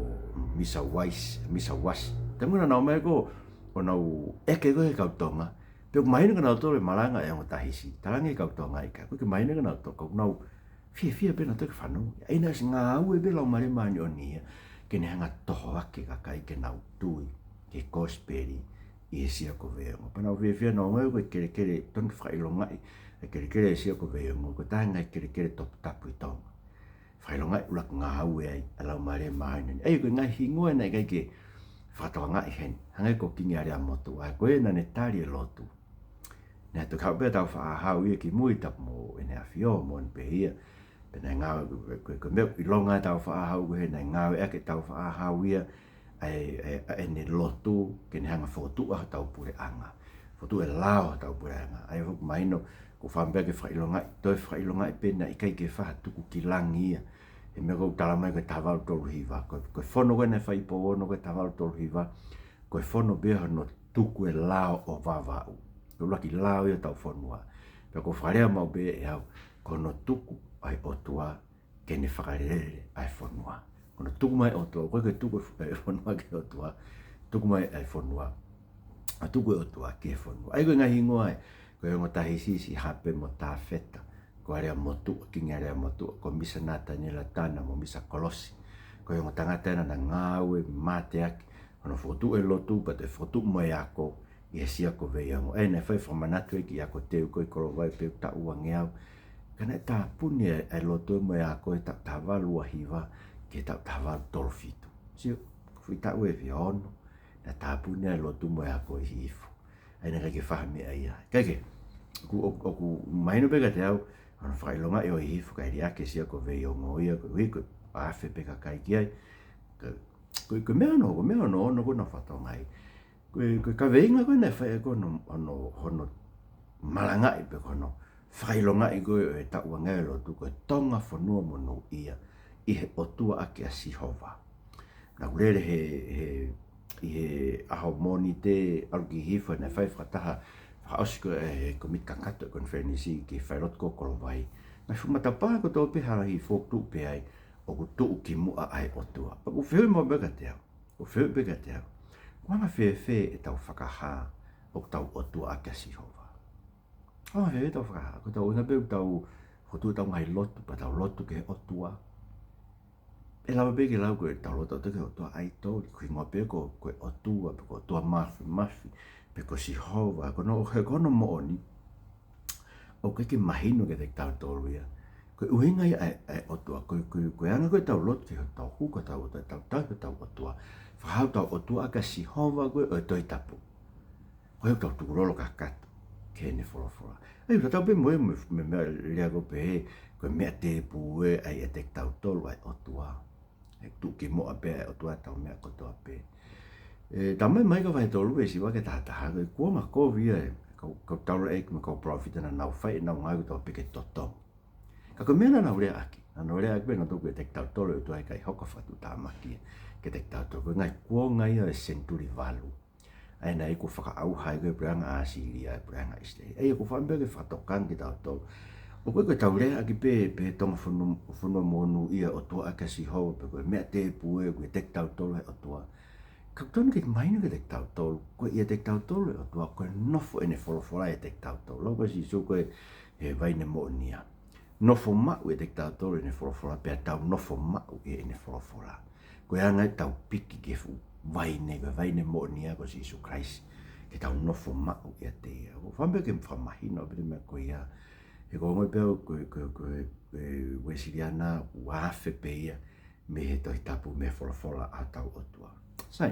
Misa Uasi, Misa Uasi. Taimi ko ē naʻa nau ō mai ko ē ʻo nau ʻeke ko ē he kau Tonga, pea ʻoku mahino kia nautolu e malanga ʻa e ongo Tahisi. Talaange ʻe he kau Tonga ʻikai, ʻoku ʻikai ke mahino kia nautolu, ka ʻoku nau fiefia pē nautolu ke fanongo. ʻA ia naʻe ʻosi ngāue pē e Laumālie Māʻoniʻoni ia ke ne hanga ʻo tohoakiʻi e kakai ke nau tui ki he kosipeli ʻi he Sia ko Veiongo. Pea naʻa ku fiefia naʻa ku ongoʻi ko e kelekele, tonu ke fakaʻilongaʻi e kelekele ʻo e Sia ko Veiongo, ko e taha e ngaahi kelekele toputapu ʻi Tonga. Fakaʻilongaʻi ʻuluaki ngāue ai ʻa e Laumālie Māʻoniʻoni. ʻA ia ko e ngaahi hingoa naʻe ʻikai ke fakatokangaʻi heni. Hangē ko Kingi ʻAleamotuʻa, ko ia naʻa ne tali e lotu. Naʻe toki haʻu pē ʻa Tāufaʻāhau ia ki mui, tapu mo ʻEne ʻAfio, moʻoni pē ia. Pea naʻe ngāue, ko e, ko e, ko e meʻa ʻilonga ʻa Tāufaʻāhau ko ē, naʻe ngāueʻaki ʻe Tāufaʻāhau ia ʻa e, ʻa e, ʻa ʻene lotu ke ne hanga ʻo fokotuʻu hotau puleʻanga. Fokotuʻu e lao hotau puleʻanga. ʻA ia ʻoku mahino, ʻoku ou fakaʻamu pē ke fakaʻilongaʻi, toe fakaʻilongaʻi pē naʻe ʻikai ke fai ha tuku ki langi ia. He meʻa ʻoku tala mai ko e taha valu tolu hiva. Ko, ko e fono ko ē naʻe fai ʻi Pouono ko e taha valu tolu hiva, ko e fono pē ia hono tuku e lao ʻo Vavaʻu. Ko e ʻuluaki lao ia ʻo hotau fonua. Pea ʻoku ou fakalea maʻu pē ʻe au, ko hono tuku ʻa e ʻOtua ke ne fakalelele ʻa e fonua. Ko hono tuku mai ʻa e ʻOtua, ʻoku ʻikai ke tuku e fo-, e fonua ki he ʻOtua, tuku mai ʻa e fonua, ʻa, tuku e ʻOtua ki he fonua. ʻA ia ko e ngaahi hingoa ē, ko e ongo Tahisisi, Hape mo Tafeta, ko ʻAleamotuʻa, Kingi ʻAleamotuʻa, ko Misa Nataniela Tana mo Misa Kolosi. Ko e ongo tangata ena naʻa na ngāue mateaki hono fokotuʻu e lotu, pea toe fokotuʻu mo e ako ʻi he Sia ko Veiongo. ʻA ia naʻe fai e fakamanatu ē ki he ako teu ko ē ʻi Kolovai, pē ʻoku taʻu uangeau. Ka naʻe tāpuni e, e lotu mo e ako he taʻu taha valu ua hiva ki he taʻu taha valu tolu fitu. Sio, ko e foʻi taʻu ʻe fiha, ono, naʻe tāpuni e lotu mo e ako ʻi Hihifo. ʻA ia naʻe ʻikai ke fai ha meʻa ia. Kae kehe, ʻoku, ʻoku, ʻoku mahino pē kiate au hono fakaʻilongaʻi ʻo Hihifo kae liʻaki e Sia ko Veiongo ia, koeʻuhi ko e afe pē kakai ki ai. Ka, ko, ko e meʻa hono, ko e meʻa hono, ono ko ē naʻa ku fakatokangaʻi. Ko e, ko e kaveinga ko ē naʻe fai ko ē hono, hono, hono malangaʻi pe ko hono fakaʻilongaʻi ko ē ʻo e taʻu uangeau e lotu, ko e Tonga fonua monūʻia ʻi he ʻOtua ʻaki ʻa Sihova. Naʻa ku lele he, he, ʻi he ʻaho Mōnite ʻalu ki Hihifo naʻe fai e fakataha fakaʻosi ko ē ʻe he kōmiti kakato e konifelenisi ki he falelotu ko Kolovai. Naʻe fuʻu matapā kotoa pē hala Hihifo ʻoku tuʻu pē ai, ʻoku tuʻu ki muʻa ʻa e ʻOtua. Pea ʻoku ou fehuʻi maʻu pē kiate au. ʻOku ou fehuʻi pē kiate au. ʻOku anga fēfē ʻetau fakahā ʻoku tau ʻOtua ʻaki ʻa Sihova? ʻOku anga fēfē ʻetau fakahā? Ko ʻetau ʻuhinga pē ʻoku tau fokotuʻu ʻetau ngaahi lotu, pea tau lotu ki he ʻOtua. ʻE lava pē ke lau ko ʻetau lotu ki he ʻotua ʻaitoli, ko e hingoa pē ko, ko e ʻOtua, pe ko e ʻOtua Māfimafi, pe ko Sihova, ko hono, he ko hono moʻoni, ʻoku ʻikai ke mahino kiate kitautolu ia. Ko e ʻuhinga ia ʻa e, ʻa e ʻOtua, ko e, ko e, ko e anga ko ē ʻetau lotu ki hotau hū ko hotau ʻOtua, ʻetau tauhi hotau ʻOtua. Fakahā hotau ʻOtua ʻaki ʻa Sihova ko ē ʻo e Tohi Tapu. Ko ia ʻoku tau tukulolo kakato ki heʻene folofola. ʻA ia, tatau pē mo e, mo e, mo e meʻa lea ko ē pehē, ko e meʻa tēpū ē ʻa ia ʻiate kitautolu ʻa e ʻOtua. ʻE tuʻu ki muʻa pē ʻa e ʻOtua ʻetau meʻa kotoa pē. ʻE, Talamai ʻe Maika vahe tolu veesi hiva ki he taha taha, ko e kuonga kovi ia ē, kau, kau taulaʻeiki mo e kau palōfita naʻa nau fai ʻenau ngāue kotoa pē ke totongi. Ka ko e meʻa naʻa nau lea ʻaki, naʻa nau lea ʻaki pē naʻa nau tuku ʻiate kitautolu ʻa e ʻOtua, ʻikai hoko e fakatuʻutāmaki kiate kitautolu. Ko e ngaahi kuonga ia ʻo e senituli valu. ʻA ia naʻe iku fakaʻauha ai ko ē puleʻanga ʻAsīlia, puleʻanga ʻIsileli. ʻA ia ʻoku ou fakaʻamu pē ke fakatokanga kitautolu. ʻOku ʻikai ko ʻetau lea ʻaki pē, pehē Tonga fonua, fonua monūʻia ʻOtua ʻaki ʻa Sihova, pe ko e meʻa tēpū ē ʻoku ʻiate kitautolu ʻa e ʻOtua. Ka ʻoku totonu ke mahino kiate kitautolu, ko e ʻiate kitautolu ʻa e ʻOtua, ko e nofo ʻene folofola ʻiate kitautolu. Lau ko ē ʻa Sīsū ko ē he vaine moʻonia. Nofo maʻu ʻiate kitautolu ʻene folofola, pea tau nofo maʻu ʻi heʻene folofola. Ko e anga ia ʻetau piki ki he fuʻu vaine, ko e vaine moʻonia ko Sīsū Kalaisi, ke tau nofo maʻu ʻiate ia. ʻOku ou fakaʻamu pē ke fakamahino pē ʻa e meʻa ko ia. He ʻoku ou ongoʻi pē au ko e, ko e, ko e, ko e Uēsiliana ʻoku afe pē ia mei he Tohi Tapu, mei he folofola ʻa hotau ʻOtua. Sai,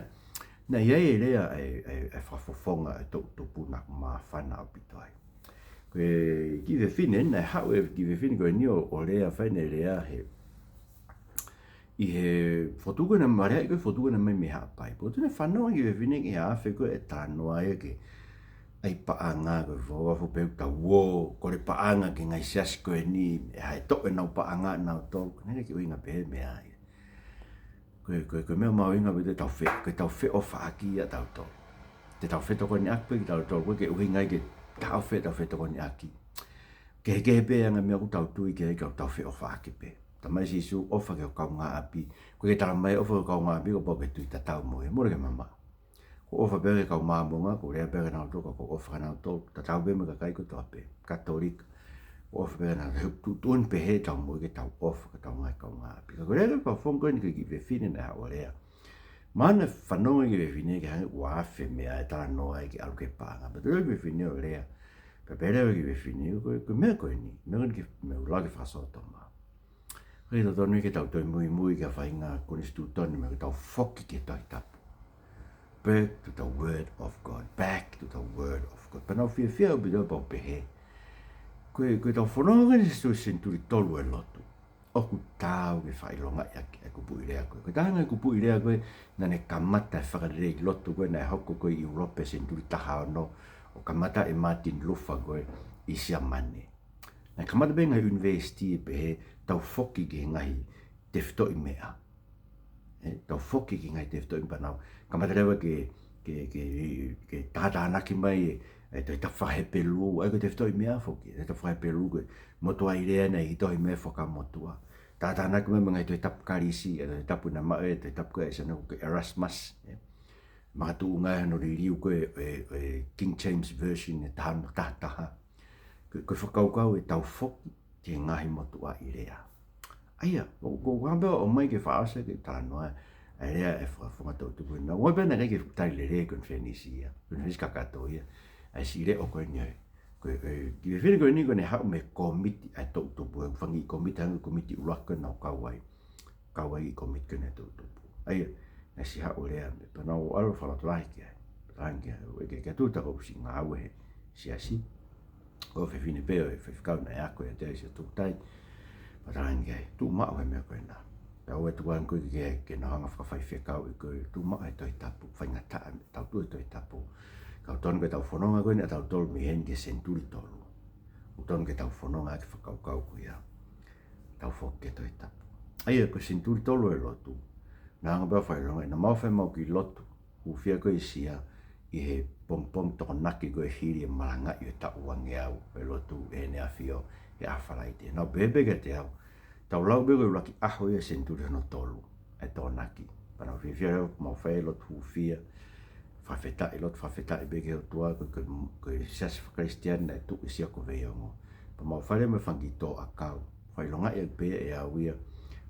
naʻe ʻi ai e lea ʻa e, ʻa e, ʻa e fakafofonga ʻo e toʻutupu naʻa ku māfana ʻaupito ai. Ko e kiʻi fefine, naʻe haʻu e kiʻi fefine ko eni ʻo, ʻo lea, fai ʻene lea he, ʻi he fokotuʻu ko ē naʻe, ma lea ʻi he fokotuʻu ko ē naʻe mai mei Haʻapai. Pea ko ʻene fanongo e kiʻi fefine ki he afe ko ē ʻe talanoa ai ki ai paʻanga, ko e fo-, fo-, pehē ʻoku tau ō, kole paʻanga ki he ngaahi siasi ko eni, ʻe haʻu ʻo toʻo ʻenau paʻanga ʻanautolu, ko e ʻuhinga pē he meʻa ia. Ko e, ko e, ko e meʻa mahuʻinga pē te tau fe-, ke tau feʻofaʻaki ʻa tautolu. Te tau fetokoniʻaki pē kitautolu, ʻoku ʻikai ke ʻuhinga ia ke taʻofi ʻetau fetokoniʻaki. Kehekehe pē anga e meʻa ʻoku tau tui ki ai, ka tau feʻofaʻaki pē. Talamai ʻe Sīsū, ʻofa ki ho kaungāʻapi. ʻOku ʻikai ke talamai ʻofa ki ho kaungāʻapi kuo pau ke tui tatau mo ia, mole ke mamaʻo. ʻOku ou ʻofa pē ki he kau Māmonga, ʻoku ou lea pē kia nautolu, ka ʻoku ou ʻofa kia nautolu, tatau pē mo e kakai kotoa pē, Katolika, ʻOfa pē naʻa tau tuʻutuʻuni pehē ʻetau moʻui ke tau ʻofa ki heʻetau ngaahi kaungāʻapi. Ka ko e lea ko ē fakafofonga ko eni ki he kiʻi fefine naʻe haʻu ʻo lea. Mahalo naʻe fanongo e kiʻi fefine ke hangē ʻoku ʻi ai ha meʻa ʻe talanoa ai ke ʻalu ki he paʻanga. Pea toe ʻalu e kiʻi fefine ʻo lea. Pea pehē leva e kiʻi fefine, ko e, ko e meʻa ko eni, meʻa ko eni ke, meʻa ʻoku lau ki he fakasōtoma. Ko e totonu ke tau toe muimui ki he faʻahinga konisitūtone, meʻa ke tau foki ki he Tohi Tapu. Back to the word of God. Back to the word of God. Pea naʻá ku fiefia ʻaupito pea u pehē, ko e, ko ʻetau fononga ko eni he senituli tolu e lotu, ʻoku taau ke fakaʻilongaʻi ʻaki e kupuʻi lea ko ē. Ko e taha e ngaahi kupuʻi lea ko ē naʻá ne kamata e fakalelei lotu ko ē naʻe hoko ko ē ʻi ʻIulope senituli taha ono, ʻo kamata ʻe Martin Luther ko ē ʻi Siamane. Naʻe kamata pē ngaahi ʻunivēsiti ʻo pehē, tau foki ki he ngaahi tefitoʻi meʻa. ʻE, tau foki ki he ngaahi tefitoʻi meʻa, pea nau kamata leva ke, ke, ke, ke tātānaki mai e, e Tohi Tapu faka-Hepelū, ʻa ia ko e tefitoʻi meʻa foki, e Tohi Tapu faka-Hepelū ko e motuʻaʻi lea naʻe ʻi he Tohi Mea Fuakava Motuʻa. Tātānaki mai mo e ngaahi Tohi Tapu Kalisi, e Tohi Tapu naʻe maʻu ʻe he Tohi Tapu ko ē ʻa e siana ko Erasmus, ē. Makatuʻunga ia hono liliu ko ē, e, e King James Version ʻe taha ono taha taha. Ko e, ko e fakakaukau ʻetau foki ki he ngaahi motuʻaʻi lea. ʻA ia, ko, ko, ko hangē pē ʻoku ʻomai ke fakaʻosi ke talanoa ʻa e lea e fakafofonga toʻutupu. Naʻe ʻomai pē naʻe ʻikai ke tali lelei e konifelenisi ia, konifelenisi kakato ia. ʻA e siʻi leʻo ko eni ʻa e, ko e, e kiʻi fefine ko eni ko ʻene haʻu mei he kōmiti ʻa e toʻutupu, e fanga kiʻi kōmiti, hangē ko e kōmiti ʻuluaki ko ē naʻá ku kau ai. Kau ai e kōmiti ko eni ʻa e toʻutupu. ʻA ia, naʻe siʻi haʻu ʻo lea mai, pea naʻá ku ʻalu ʻo fakalotolahi ki ai. Talaange ki ai, ʻoku ʻikai ke tuʻu ʻetau siʻi ngāue he siasi. Ko e fefine pē ʻo e faifekau naʻe ako ʻiate au ʻi Siaʻatoutai. Pea talaange ki ai, tuʻu maʻu he meʻa ko ena. Pea ʻoua ʻe tuku ange koe ke, ke nau hanga ʻo fakafaifekauʻi koe, tuʻu maʻu he Tohi Tapu, faingataʻa ʻetau tuʻu he Tohi Tapu. Ka ʻoku totonu ke tau fononga ko eni ʻa tautolu mei heni ki he senituli tolu. ʻOku totonu ke tau fononga ʻaki e fakakaukau ko ia. Tau foki ki he Tohi Tapu. ʻA ia, ko e senituli tolu e lotu. Naʻe hanga pē ʻo fakaʻilongaʻi, naʻa mau fai ʻemau kiʻi lotu hūfia ko ē ʻi Sia, ʻi he pongipongi Tokonaki ko ē hili e malangaʻi ʻo e taʻu uangeau, e lotu ʻEne ʻAfio he ʻAho Falaite. Naʻá ku pehē pē kiate au, tau lau pē ko e ʻuluaki ʻaho ia e senituli hono tolu ʻa e Tokonaki. Pea naʻá ku fiefia leva, mau fai e lotu hūfia, fakafetaʻi, lotu fakafetaʻi pē ki he ʻOtua, ko e, ko e, ko e siasi faka-Kalisitiane naʻe tuʻu ʻi Sia ko Veiongo. Pea mau fai leva mo e fanga kiʻi tō ʻakau. Fakaʻilongaʻi ʻaki pē ʻe au ia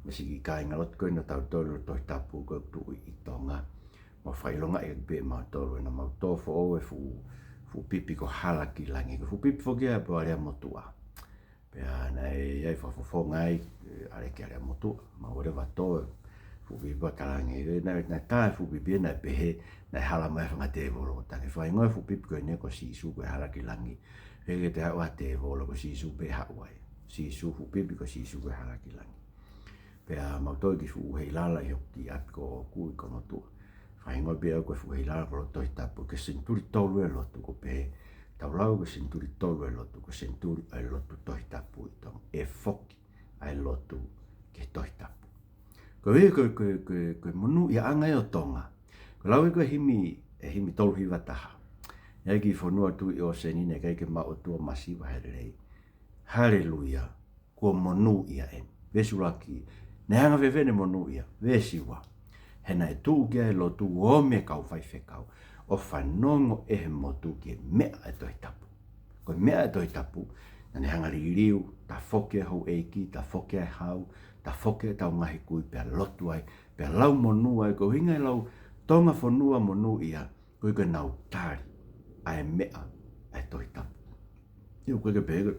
mo e siʻi kiʻi kāingalotu ko eni ʻo tautolu e Tohi Tapu ko ē ʻoku tuʻu ʻi Tonga. Mau fakaʻilongaʻi ʻaki pē ʻe mautolu, ʻena mau tō foʻou e fuʻu, fuʻu pipi ko Halakilangi. Ko e fuʻu pipi foki ia pē ʻo Aleamotuʻa. Pea naʻe ʻi ai e fakafofonga ai, ē, ʻAleki ʻAleamotuʻa, mau leva tō e fuʻu pipi pea talaange, ē, naʻe, naʻe tā e fuʻu pipi ē naʻe pehē naʻe hala mai e fanga tēvolo. Ka ke fakahingoa e fuʻu pipi ko eni ko Sīsū ko e Halakilangi. He ʻikai ke toe haʻu ha tēvolo, ko Sīsū pē haʻu ai. Sīsū, fuʻu pipi ko Sīsū ko e Halakilangi. Pea mau tō e kiʻi fuʻu heilala ʻi hoku kiʻi ʻapi ko ʻoku ʻi Konotuʻa. Fakahingoa pē ʻe au ko e fuʻu heilala ko e Tohi Tapu, ko e senituli tolu e lotu, ʻoku pehē, tau lau ko e senituli tolu e lotu, ko e senituli ʻa e lotu Tohi Tapu ʻi Tonga. ʻE foki ʻa e lotu ki he Tohi Tapu. Ko e, ko e, ko e, ko e, ko e monūʻiaʻanga ia ʻo Tonga. Ko e lau ē ko e himi, e himi tolu hiva taha. ʻI ai e kiʻi fonua tuʻi ʻōseni naʻe ʻikai ke maʻu ʻOtua, masiva, he lelei. Haleluia. Kuo monūʻia eni. Veesi ʻuluaki, naʻe anga fēfē ʻene monūʻia? Veesi ua, he naʻe tuʻu ki ai e lotu ʻo e kau faifekau, ʻo fanongo ʻe he motu ki he meʻa ʻa e Tohi Tapu. Ko e meʻa ʻa e Tohi Tapu, naʻá ne hanga ʻo liliu, tafoki e houʻeiki, tafoki e hau, tafoki ʻetau ngaahi kui, pea lotu ai, pea lau monū ai, ko e ʻuhinga e lau Tonga fonua monūʻia, ko e ʻikai ke nau tali ʻa e meʻa ʻa e Tohi Tapu. ʻIo, ʻoku ʻikai ke pehē ko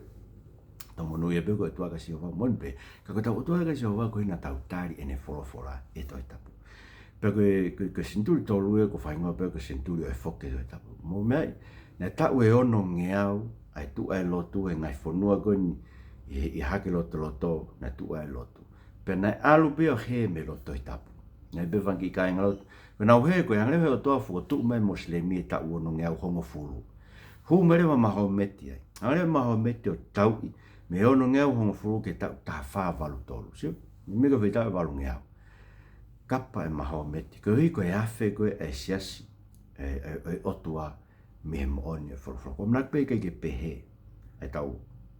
ʻetau monūʻia pē ko e ʻOtua ko Sihova, moʻoni pē. Ka ko ʻetau ʻOtua ko Sihova, ko ʻene tau tali ʻene folofola, e Tohi Tapu. Pea ko e, ko e, ko e senituli tolu ē, ʻoku fakahingoa pē ko e senituli ʻo e foki e Tohi Tapu. Mou meaʻi, naʻe taʻu ʻe onongeau ʻa e tuʻu ʻa e lotu he ngaahi fonua ko eni ʻi, ʻi Hahake Lotoloto, naʻe tuʻu ʻa e lotu. Pea naʻe ʻalu pē ʻo hē mei he lotu Tohi Tapu. Naʻe pehē e fanga kiʻi kāingalotu, ko ʻenau hē ko e hangē leva he ʻOtua fokotuʻu mai e Mosilemi he taʻu onongeau hongofulu. Hū mai leva Mahometi ai. Hangē leva Mahometi ʻo tauʻi mei he onongeau hongofulu ki he taʻu taha fā valu tolu. Sio, meimei ko e fē taʻu ʻe valungeau. Kapa ʻe Mahometi. Koeʻuhi ko e afe ko ē e siasi ʻo e, e, e ʻOtua mei he moʻoni e folofola. Ko e ʻamanaki pē ʻikai ke pehē ʻa e tau,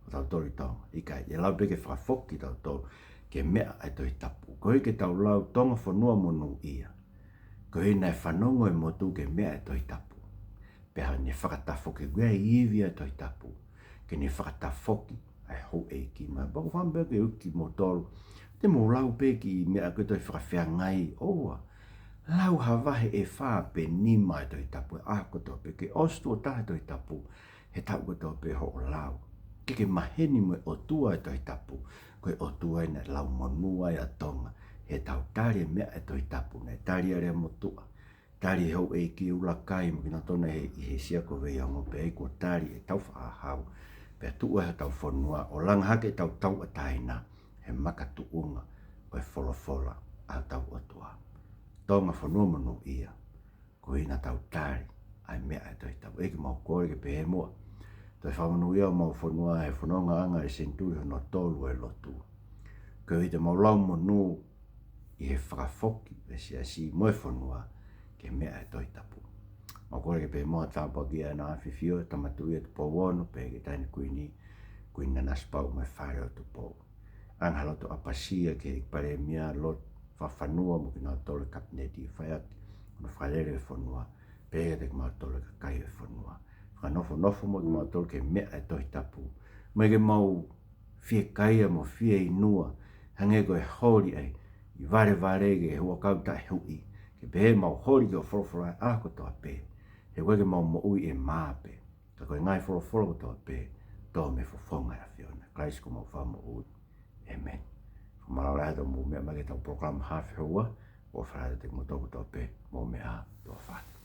ʻa tautolu ʻi Tonga. ʻIkai, ʻe lava pē ke fakafoki tautolu ki he meʻa ʻa e Tohi Tapu. Koeʻuhi ke tau lau Tonga fonua monūʻia. Koeʻuhi naʻe fanongo e motu ki he meʻa ʻa e Tohi Tapu. Pea ne fakatafoki, ko e ivi ʻa e Tohi Tapu, ke ne fakatafoki ʻa e houʻeiki mai. Pea ko e fakaʻamu pē ke uki mo tolu. Te mou lau pē ki he meʻa ko e tohi Fakafeangai, ʻoua. Lau ha vahe ʻe fā pe nima ʻo e Tohi Tapu ʻi he ʻaho kotoa pē, ke ʻosi tuʻo taha e Tohi Tapu he taʻu kotoa pē hoʻo lau. Ke ke maheni mo e ʻOtua ʻo e Tohi Tapu, ko e ʻOtua ia naʻe lau monū ai ʻa Tonga. He tau tali e meʻa ʻa e Tohi Tapu, naʻe tali ʻe Aleamotuʻa, tali ʻe he houʻeiki ʻUlakai mo kinautolu naʻe ʻi he Sea ko Veiongo, pea ʻi ai kuo tali ʻe Tāufaʻāhau, pea tuʻu ai hotau fonua ʻo langa hake ʻetau tauʻatāina he makatuʻunga ʻo e folofola ʻa hotau ʻOtua. Tonga fonua monūʻia, ko ia naʻa tau tali ʻa e meʻa ʻa e Tohi Tapu. ʻEiki, mau kole ke pehē muʻa, toe fakamonūʻia homau fonua he fonongaʻanga ʻo e senituli hono tolu ʻo e lotu. Koeʻuhi te mau lau monū ʻi he fakafoki ʻo e siasi mo e fonua ki he meʻa ʻa e Tohi Tapu. Mau kole ke pehē muʻa, tāpuakiʻi ʻa e ʻAfio, Tama Tuʻi ʻo Tupou Ono, pehē ki he Taʻahine Kuini, Kuini Nanasipauʻu mo e Fale ʻo Tupou. Anga ha lotu ʻapasia ki he Palēmia, lotu fakafonua mo kinautolu e Kapineti, fai atu hono fakalele e fonua, pehē kiate kimautolu e kakai ʻo e fonua. Fakanofonofo muʻa kimautolu ki he meʻa ʻa e Tohi Tapu, mo ke mau fiekaia mo fieinua, hangē ko e holi ʻa e valevale ki he huʻakau taʻehuʻi, ke pehē mau holi ki hoʻo folofola he ʻaho kotoa pē, he ʻoku ʻikai ke mau moʻui ʻe mā pē, ka ko e ngaahi folofola kotoa pē, tō mei he fofonga ʻo e ʻAfiona. Kalaisi ko homau Fakamoʻui. ʻĒmeni. Fakamālō lahi atu hoʻomou meʻa mai ki heʻetau polokalama Haafe Houa, ʻofa lahi atu kiate kimoutolu kotoa pē, mou meʻa ā, tuʻa ʻofa atu.